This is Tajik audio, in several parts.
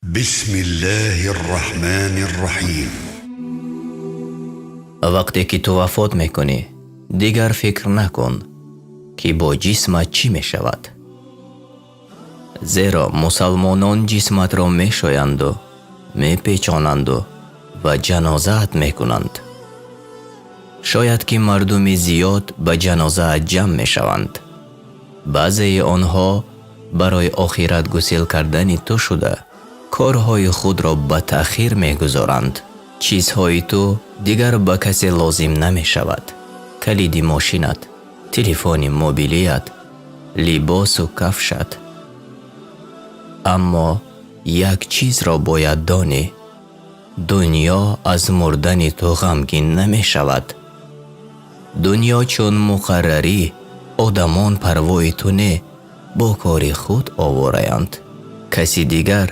بسم الله الرحمن الرحيم. Вақте ки ту вафот мекунӣ, дигар фикр накун, ки бо ҷисмат чӣ мешавад, зеро мусалмонон ҷисматро мешоянду, мепечонанду ва ҷанозаат мекунанд. Шояд ки мардуми зиёд ба ҷанозаат ҷамъ мешаванд. Баъзеи онҳо барои охират гусел кардани ту шуда, корҳои худро ба таъхир мегузоранд. Чизҳои ту дигар ба касе лозим намешавад: калиди мошинат, телефони мобилият, либосу кафшат. Аммо як чизро бояд донӣ: дунё аз мурдани ту ғамгин намешавад. Дунё чун муқаррарӣ, одамон парвои ту не, бо кори худ овораянд. Каси дигар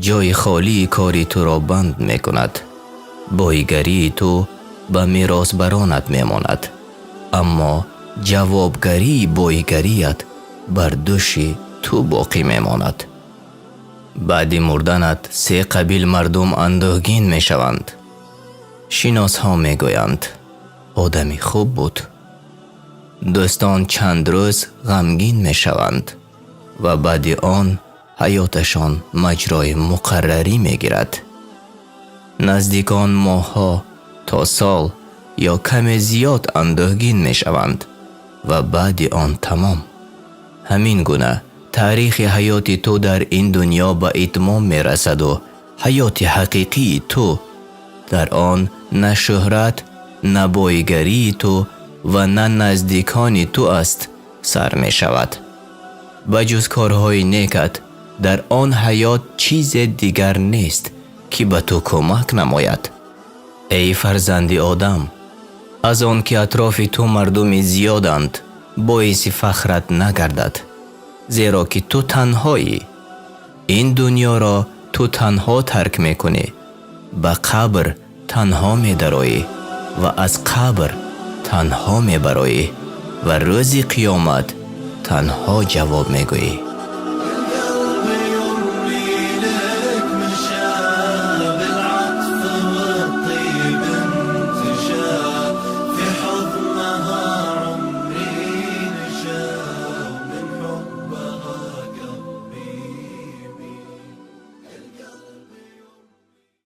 ҷои холии кори туро банд мекунад. Боигарии ту ба меросбаронат мемонад, аммо ҷавобгарии боигарият бар дӯши ту боқӣ мемонад. Баъди мурданат се қабил мардум андӯҳгин мешаванд. Шиносҳо мегӯянд: «Одами хуб буд». Дӯстон чанд рӯз ғамгин мешаванд ва баъди он ҳаёташон маҷрои муқаррарӣ мегирад. Наздикон моҳҳо то сол ё каме зиёд андӯҳгин мешаванд ва баъди он тамом. Ҳамин гуна таърихи ҳаёти ту дар ин дунё ба итмом мерасаду ҳаёти ҳақиқии ту дар он на шӯҳрат, на боигарии ту ва на наздикони ту аст, сар мешавад. Ба ҷуз корҳои некат дар он ҳаёт чизе дигар нест, ки ба ту кӯмак намояд. Эй фарзанди одам, аз он ки атрофи ту мардуми зиёданд, боиси фахрат нагардад, зеро ки ту танҳоӣ. Ин дунёро ту танҳо тарк мекунӣ, ба қабр танҳо медароӣ ва аз қабр танҳо мебароӣ ва рӯзи қиёмат танҳо ҷавоб мегӯӣ.